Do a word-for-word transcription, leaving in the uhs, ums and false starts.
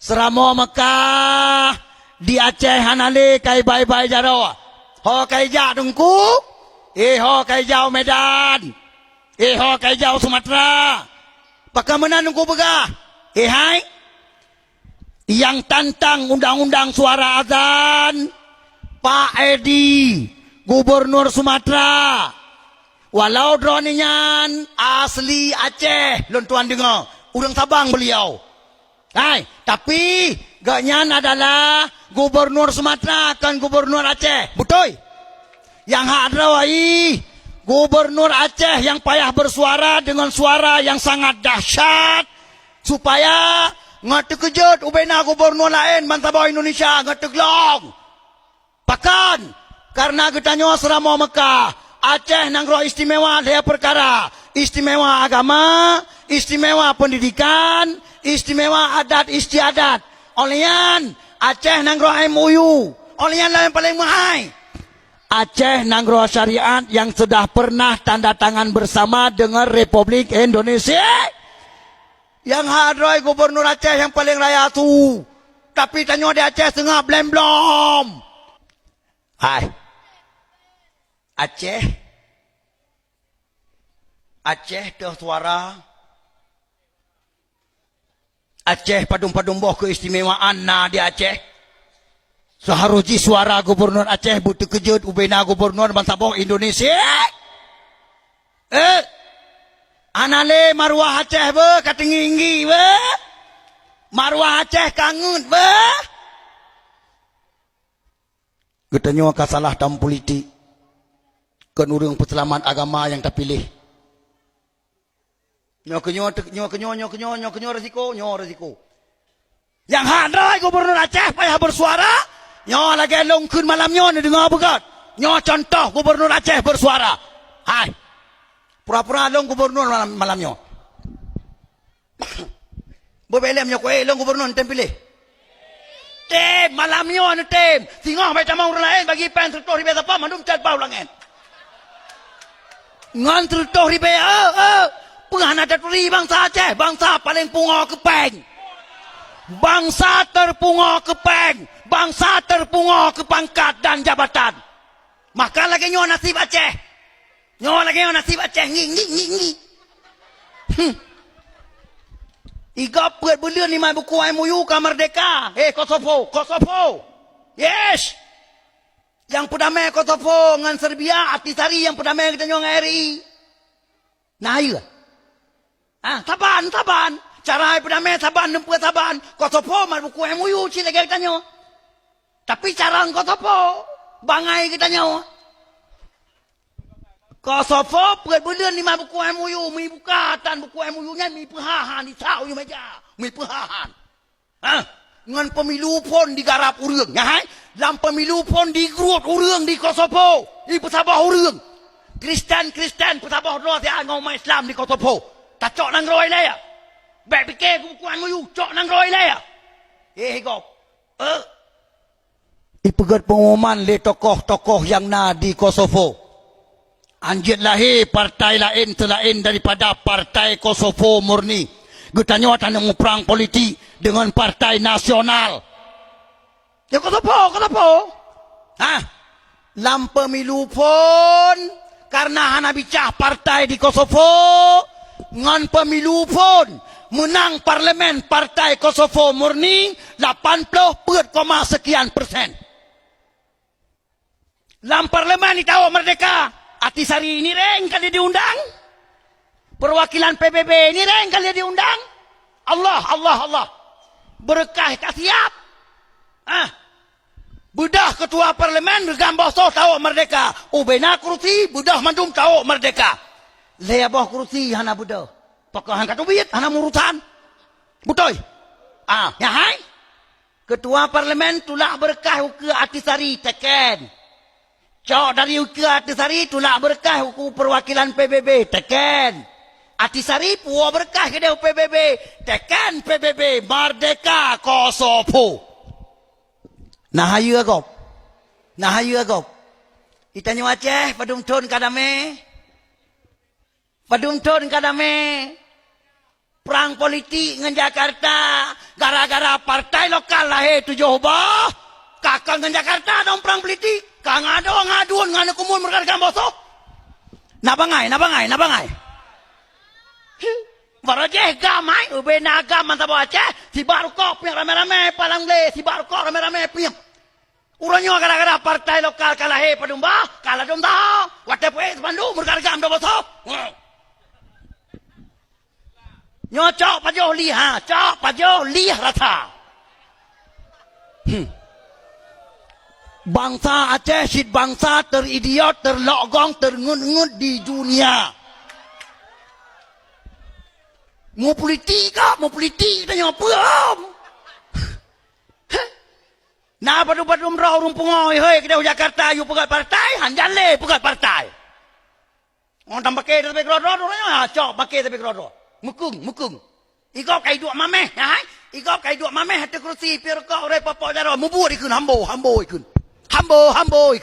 Seuramoe Meukah di Aceh hana lé kai bai-bai jaroe. Ho kai jak Teungku? Eh, ho kai jak Medan? Eh, ho kai jak Sumatera? Pakon meunan Teungku peugah? Eh, hai? Nyang tantang undang-undang suara azan, Pak Edi, Gubernur Sumatera. Walau droeneuh nyan asli Aceh, lôn tuan deungoe, ureuëng Sabang beliau. Hai, tapi gobnyan adalah gubernur Sumatera, kon gubernur Aceh. Beutôi? Nyang hak droe, gubernur Aceh nyang payah bersuara dengan suara yang sangat dahsyat, supaya ngon teukeujot ubena gubernur laén bansaboh Indonesia ngon teuglong. Pakon? Karena geutanyoe seuramoe Meukah, Aceh nanggroe istimewa lhée peukara, istimewa agama, istimewa pendidikan, istimewa adat istiadat. Óh lheueh nyan, Aceh nanggroe M O U. Óh lheueh nyan nyang paleng meuhai, Aceh nanggroe syariat yang sudah pernah tanda tangan bersama dengan Republik Indonesia. Nyang hak droe gubernur Aceh nyang paleng raya su. Tapi tanyoe di Aceh seungab blém-blom. Hai. Aceh. Aceh teuh suara. Aceh padum-padum boh keistimewaan na di Aceh. Seuharôh jih suara gubernur Aceh beuteukeujot ubena gubernur bansaboh Indonesia. Eh, hana lé maruah Aceh beuh ka teunggi-inggi beuh. Maruah Aceh ka ngeut beuh. Geutanyoe ka salah tam politik. Kon ureuëng peuseulamat agama nyang tapiléh. Nyoe keunyoe, nyoe keunyoe, nyoe keunyoe, nyoe keunyoe resiko, nyoe resiko. Nyang hak droe gubernur Aceh payah bersuara, nyoe lagée lôn kheun malam nyoe neudeungoe beugét. Nyoe contoh gubernur Aceh bersuara. Hai. Pura-pura lôn gubernur malam, malam nyoe. Beubelém nyoe kueh lôn gubernur tem piléh. Tem, malam nyoe neutem. Singoh bai tamong ureuëng laén bagi péng seureutôh ribée sapa mandum cat bau langét. Ngon seureutôh ribée, eh, eh. Peue hana taturi bansa Aceh, bansa paleng pungoe keu péng. Bansa teupungoe keu péng, bansa teupungoe keu pangkat dan jabatan. Maka lagée nyoe nasib Aceh. Nyoe lagée nyoe nasib Aceh ngi, ngi, ngi, ngi. Hmm. Igob peuet buleuen nima buku M O U ka merdeka. Eh, Kosovo, Kosovo. Yes. Nyang peudamé Kosovo ngon Serbia, Ahtisaari nyang peudamé geutanyoe ngon R I. Nah, iya. Ah, saban, saban. Cara hai peudamé saban, neumpeue saban. Kosovo mat buku M O U cit lagée geutanyoe. Tapi cara ngon Kosovo, bangai geutanyoe. Kosovo peuet buleuen nima buku M O U, mi buka tan buku M O U nyan mi peuhahan di sa u meja, mi peuhahan. Ha? Ngon pemilu phon digarab ureuëng, nyan hai? Lam pemilu phon digrot ureuëng di Kosovo, ipeusaboh ureuëng. Kristen-Kristen peusaboh droe siat ngon umat Islam di Kosovo. Tacok nanggroe ilée ya. Bék pike buku M O U, cok nanggroe ilée ya. Eh, gob. Eh. Ipeugét peungumuman lé tokoh-tokoh nyang na di Kosovo. Anjeuet lahé partai laén seulaén daripada Partai Kosovo Murni. Geutanyoe tanyoe muprang politik deungon partai nasional. Ya, Kosovo, Kosovo. Hah? Lam pemilu phon, karena hana bicah partai di Kosovo, ngon pemilu phon meunang parlemen Partai Kosovo Murni lapan ploh peuet koma sekian persen. Lam parlemen itawök merdeka, Ahtisaari nireng kali diundang, perwakilan P B B nireng kali diundang. Allah, Allah, Allah. Berkah ka siap. Ah. Beudôh ketua parlemen reugam boh soh tawök merdeka. Ubena kursi beudôh mandum tawök merdeka. Lhée boh kursi hana beudôh. Pakon han ka teubiet hana murusan. Beutôi? Ah, nyan hai. Ketua parlemen tulak berkah ukeue Ahtisaari teken. Cok dari ukeue Ahtisaari tulak berkah ukeue perwakilan P B B teken. Ahtisaari puwoe berkah keudeh P B B teken P B B merdeka Kosovo. Nah, hayeue gob. Nah, hayeue gob. Itanyoe Aceh padum thon ka damé? Padum thon ka damé? Prang politik ngon Jakarta, gara-gara partai lokal lahé tujoh boh, ka kon ngon Jakarta dong prang politik, ka ngadong ngadun ngon kumul meureuka bosoh. Na bangai, na bangai, na bangai. Hi, baroe jih gam ai, ubé na gam mantong boh Aceh, sibak rukok piep ramé-ramé, palang lé, sibak rukok ramé-ramé piep. Uroe nyoe gara-gara partai lokal ka lahé padum bah, ka ladom dah. Watée peuék teupandum meureuka gam dua bosoh. Nyoe cok pajoh lih, ha, cok pajoh lih rasa. Hmm. Bansa Aceh cit bansa teridiot, terlogong, terngut-ngut di dunia. Mupolitik kah? Mupolitik tanyoe peue? Na padum-padum droe ureuëng pungo, hei, keudeh u Jakarta, yue peugét partai, han jan lé peugét partai. Ngon tam paké tapi keudroe-droe, ha, cok paké tapi keudroe-droe. Mukung, mukung. Igop kai duek mameh, ha? Igop kai duek mameh ateueh kursi, piep rukok, ureuëng popok jaroe, mubuet ikun, hambo, hambo ikun. Hambo, hambo ikun.